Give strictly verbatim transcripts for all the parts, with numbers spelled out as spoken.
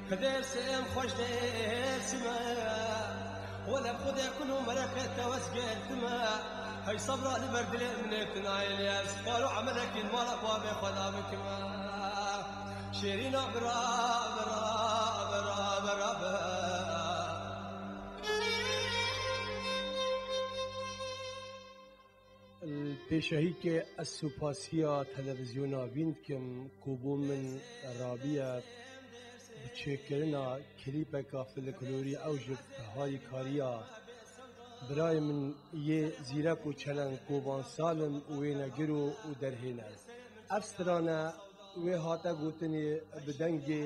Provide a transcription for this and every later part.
Dêrsê em xweş dêrsime, welem xwedê kul û mereqê te wes girtime. Hey sebra li ber dilê min ê tu nayê lê ez kar û emelekî li mala bavê xwe da bikime. Şêrîna bira, bira, bira, bira, bira. Li pêşehîkê ez supasiya televîzyona Vîn dikim ku bo min rabiye bi çêkirina klîpeka folklorî ew ji harîkariya birayê min yê zîrek û çelen Koban Salim û wênegiro û derhêner. Ev strane wê hate gotinê bi dengê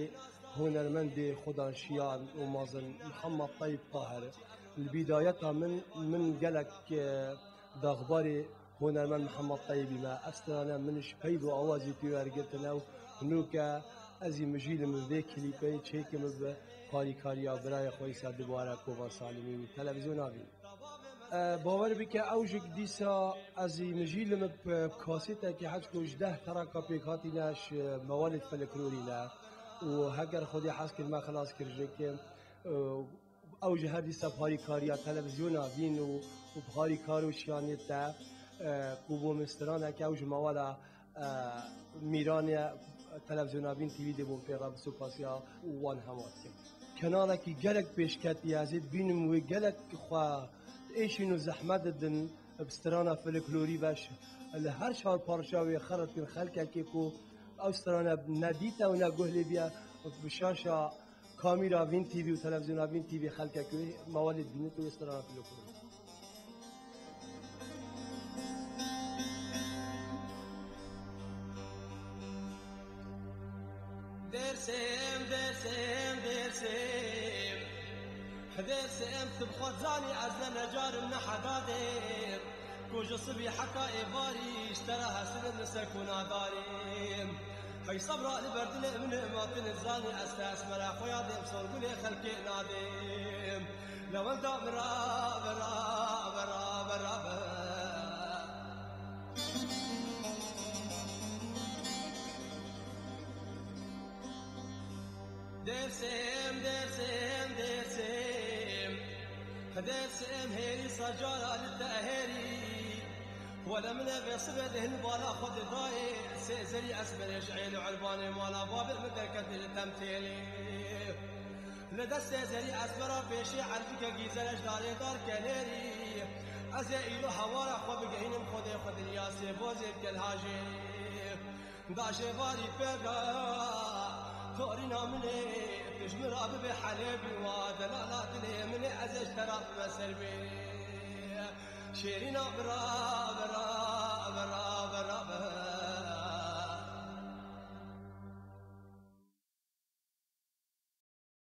hunermendê xwedanşiyan û mezin Mihemed Teyîb Tahir. Li bîdayeta min, min gelek, e, daxbarê hunermend Mihemed Teyîbî me. Ev strane min ji peyv û awazî pê wergirtine û hinûke ez ê mijîlim vê klîpê çêkim bi harîkariya birayê xwe îsa dubare Kovan Salimî û televîzyona Vîn. E, bawer bike ew jî dîsa ez ê mijîlim bi kasêtekî hej ku ji deh teraka pêk hatîne ji mewalê folklorî ne û heger Xwedê hez kir me xilas kir jêkim. E, Ew ji her dîsa bi harîkariya televîzyona Vîn û, û bi harîkar û şiyaniyê te, e, ku bo min straneke ew ji mewala, e, mîranê televîzyona Vîn T V dê bûn pê re bi supasiya wan hema dikim. Kenalekî gelek pêşketî ye, ez ê dibînim wê gelek xwe diêşîn û zehmet didin bi strana folklorî ve ji li her çar parça wê xerit kin xelkekê ku ew strane ne dîte û ne guh lê biye bi şaşa Kamîra Vîn T V û televîzyona Vîn T V xelkek wê mewalê dibînit û wê strana filokirî. Dêrsêm, Dêrsêm, Dêrsêm. Dêrsêm, tu bi xwe zanî ez ne necar im ne hedadê. Ku ji sibî heta êvarî ji te re hesibim li ser ku nadarîm. Hey sebra li ber dilê min e, ma tu nizanî ez te esmera xwe ya dêm, sorgulê xelkê nadêm. Lewenda min rabe, rabe, rabe, rabe. Dêrsêm, Dêrsêm, Dêrsêm. Dêrsêm hêrî sacara li te hêrî. Wele min e vê sibê di hin bala xwe didayê. Sê zerî esmerê ji êl û erbanê mala babê min derketî li temtêlê. Li destê zerî esmera pêşê erbikekî zere ji darê dar kenêrî. Ez ê îro hewara xwe bigehînim Xwedê xwe dinya sê bozê bi kelhajê. Daşê barî pêra torîna min ê, tu ji min re bibe helê bî wa delala dilê min ê, ez ê ji te re bime ser bê. Şêrîna bira, bira, bira, bira, bira.